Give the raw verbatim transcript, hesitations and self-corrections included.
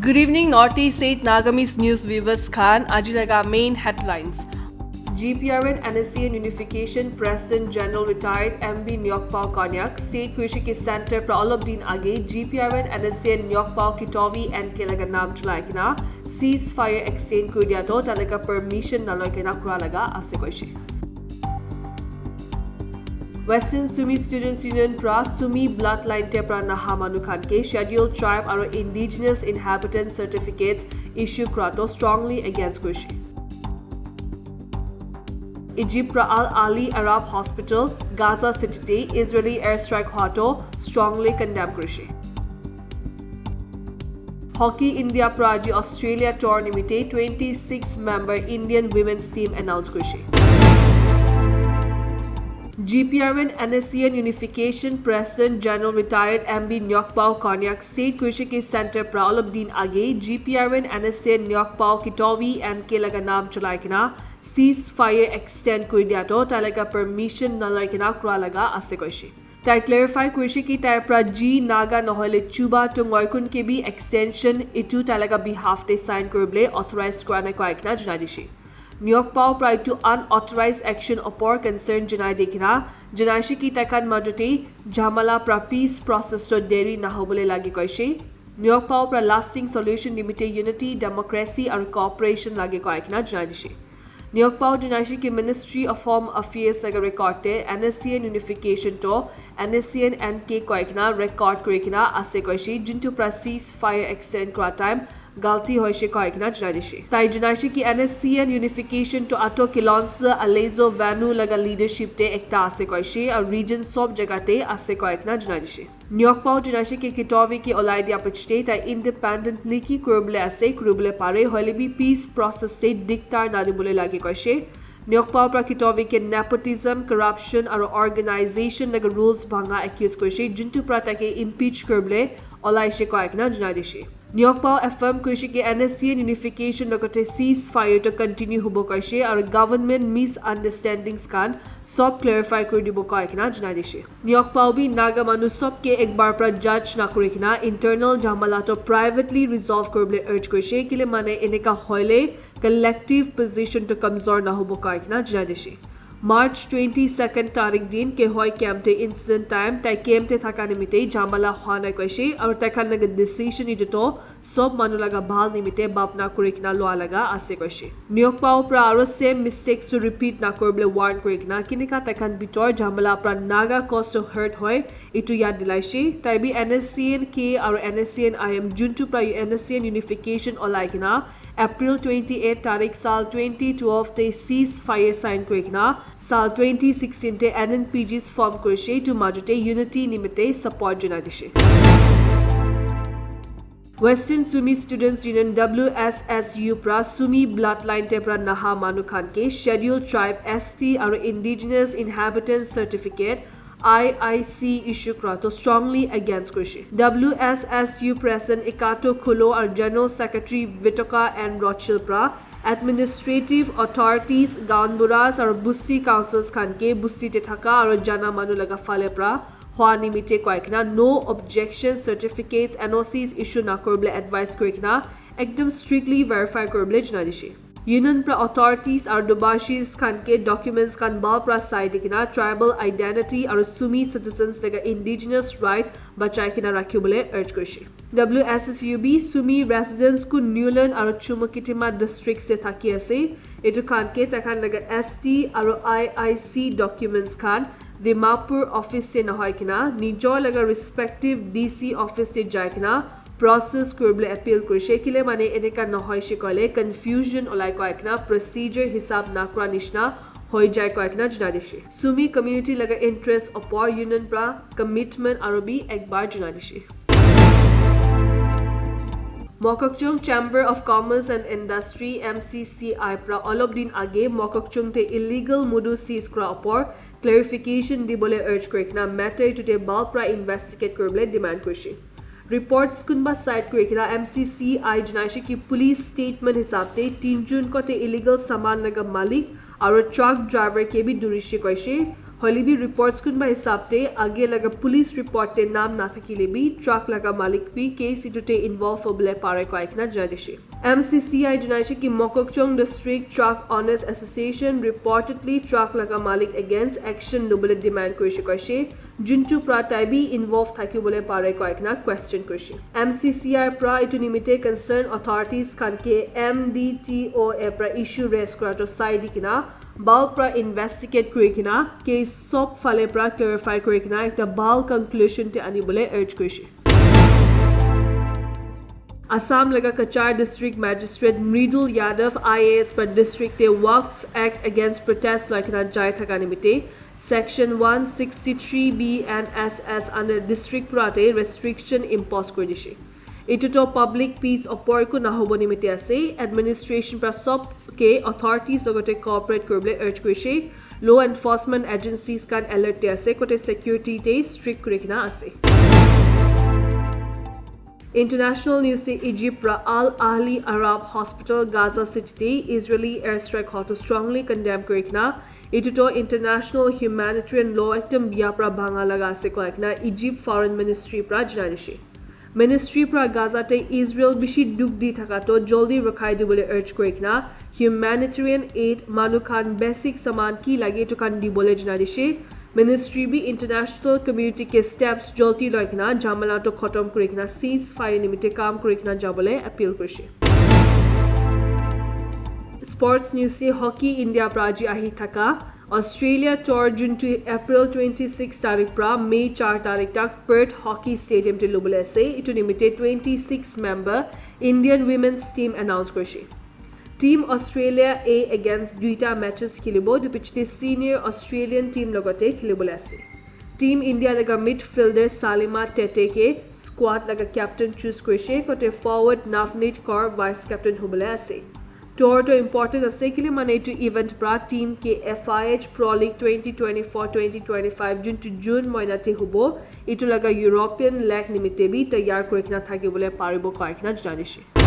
Good evening, Northeast State Nagamese News viewers khan. Aji laga main headlines. G P R N N S C N Unification President General Retired M B Nyokpao Konyak state kurishe ki center pra olop din age G P R N N S C N Nyokpao Kitovi N K laga naam cholai kena ceasefire extend kuri dia to talaga permission naloi kena kura laga ase koishe. Western Sumi Students Union pra Sumi bloodline te pra naha manu khan ke Scheduled Tribe aro Indigenous Inhabitants Certificates issue kura to strongly against kurishe. Egypt pra Al Ali Arab Hospital, Gaza City te Israeli airstrike hwa to strongly condemn kurishe. Hockey India pra aji Australia tour nimite twenty-six member Indian women's team announce kurishe. G P R N N S C N Unification President General Retired M B Nyokpao Konyak state kurishe ki center pra olop din age G P R N N S C N Nyokpao Kitovi N K laga naam cholai kena ceasefire extend kuri dia to talaga permission naloi kena kura laga ase koishe. Tai clarify kurishe ki tai pra ji Naga nohoile Chuba to ngoikun ke bi extension itu talaga behalf te sign kuribole authorize kura nai koi kena janai dishe. Nyokpao pra itu unauthorized action opor concern janai di kena janaishe ki taikhan majote jhamala pra peace process to deri nahobole lage koishe. Nyokpao pra lasting solution nimite unity, democracy aro cooperation lage koi kena janai dishe. Nyokpao janaishe ki Ministry of Home Affairs laga record te N S C N unification to N S C N N K koi kena record kuri kena ase koishe, juntu pra ceasefire extend kura time galti hoishe koi kena janai dishe. Tai janaishe ki N S C N unification to Ato Kilonser Alezo Vanu laga leadership te ekta ase koishe, aro region sob jaga te ase koi kena janai dishe. Nyokpao janaishe ki Kitovi ke olai dia pichete tai independently ki kuribole ase, kuribole pare, hoile bi peace process te diktar nadibole lage koishe. Nyokpao pra Kitovi ke nepotism, corruption aro organization laga rules bhanga accuse kurishe, juntu pra take impeach kuribole olaishe koi kena janai dishe. Nyokpao affirm kurishe ki N S C N unification logote ceasefire to continue hubo koishe aro government misunderstandings khan sob clarify kuri dibo koi kena janai dishe. Nyokpao bi Naga manu sob ke ek bar pra judge na kuri kena internal jhamala to privately resolve kuribole urge kurishe, kile mane eneka hoile collective position to kamzor na hubo koi kena janai dishe. March twenty-second tarik din Kehoi camp te incident time tai camp te thaka nimite jhamala hwa nai koishe, aro tai khan laga decision itu to sob manu laga bhal nimite bhabna kuri kena lua laga ase koishe. Nyokpao pra aro same mistakes to repeat na kuribole warn kuri kena, kineka tai khan bitor jhamala pra Naga cause to hurt hoi, itu yad dilaishe. Tai bi N S C N K aro N S C N I M juntu pra N S C N unification olai kena April twenty-eight tarik sal twenty twelve te ceasefire sign kuri kena sal twenty sixteen te N N P Gs form kurishe, itu majote unity nimite support janai dishe. Western Sumi Students Union W S S U pra Sumi bloodline te pra naha manu khan ke Scheduled Tribe, S T aro Indigenous Inhabitants Certificate, I I C issue kura to strongly against kurishe. W S S U President Ikato Khulo aro General Secretary Vitoka N Rochil pra administrative authorities, gaonburas aro Busti councils khan ke Busti te thaka aro jana manu laga phale pra hwa nimite koi kena no objection certificates, N O Cs issue na kuribole advice kuri kena ekdom strictly verify kuribole janai dishe. Union pra authorities aro Dubashis khan ke documents khan bhal pra sai di kena tribal identity aro Sumi citizens laga indigenous right bachai kena rakhibole urge kurishe. W S S U bi Sumi residents kun Niuland aro Chumukedima districts te thaki ase. Itu khan ke takhan laga S T aro I I C documents khan Dimapur office te nahoi kena nijor laga respective D C office te jai kena process kuribole appeal kurishe. Kile mane eneka nahoi she koile confusion olai koi kena procedure hisab nakura nishina hoi jai koi kena janai dishe. Sumi community laga interest opor union pra commitment aro bi ek bar janai dishe. Mokokchung Chamber of Commerce and Industry, M C C I pra olop din age Mokokchung te illegal mudu seize kura opor clarification dibole urge kuri kena matter itu te bhal pra investigate kuribole demand kurishe. Reports kunba cite kuri kena M C C I janaishe ki police statement hisab te tinjun kote illegal saman laga malik aro truck driver ke bi durishe koishe. Hoile bi reports kunba hisab te age laga police report te naam nathakile bi truck laga malik bi case etu te involve hobole pare koi kena janai dishe. M C C I janai dishe ki Mokokchung District Truck Owners Association reportedly truck laga malik against action lobole demand kurishe koishe, juntu pra tai bi involve thakibole pare koi kena question kurishe. M C C I pra etu nimite concern authorities khan ke M D T O A pra issue raise kura to sai di kena bulk pra investigate kuri kena case sob phale pra clarify kuri kena ekta bhal conclusion te anibole urge kurishe. Assam laga Cachar District Magistrate Mridul Yadav I A S pra district te Waqf Act against protest loi kena jai thaka nimite Section one sixty-three B and S S under district pra te restriction impose kuri dishe. Etu to public peace opor ku nahobo nimite ase. Administration pra sob ke authorities logote cooperate kuribole urge kurishe. Law enforcement agencies khan alert te ase, kote security te strict kuri kena ase. International news te Egypt pra Al Ahli Arab Hospital Gaza City te Israeli airstrike hoto strongly condemn kuri kena, etu to international humanitarian law ekdam bia pra bhanga laga ase koi kena Egypt Foreign Ministry pra janai dishe. Ministry pra Gaza te Israel bishi dukh di thaka to joldi rakhai dibole urge kuri kena humanitarian aid manu khan basic saman ki lage etu khan dibole janai dishe. Ministry bi international community ke steps joldi loi kena jhamala to khotom kuri kena ceasefire nimite kam kuri kena jabole appeal kurishe. Sports news se Hockey India pra aji ahi thaka Australia tour juntu April twenty-six tarik pra May char tarik tak Perth Hockey Stadium te lobole ase. Etu nimite twenty-six member Indian women's team announce kurishe. Team Australia A against duita matches khelibo. Etu pichete senior Australian team logote khelibole ase. Team India laga midfielder Salima Tete ke squad laga captain choose kurishe, kote forward Navneet Kaur vice captain hobole ase. Tour to important ase kile mane etu event pra team ke F I H Pro League twenty twenty-four twenty twenty-five juntu June moina te hobo, etu laga European leg nimite bi taiyar kuri kena thakibole paribo koi kena janai dishe.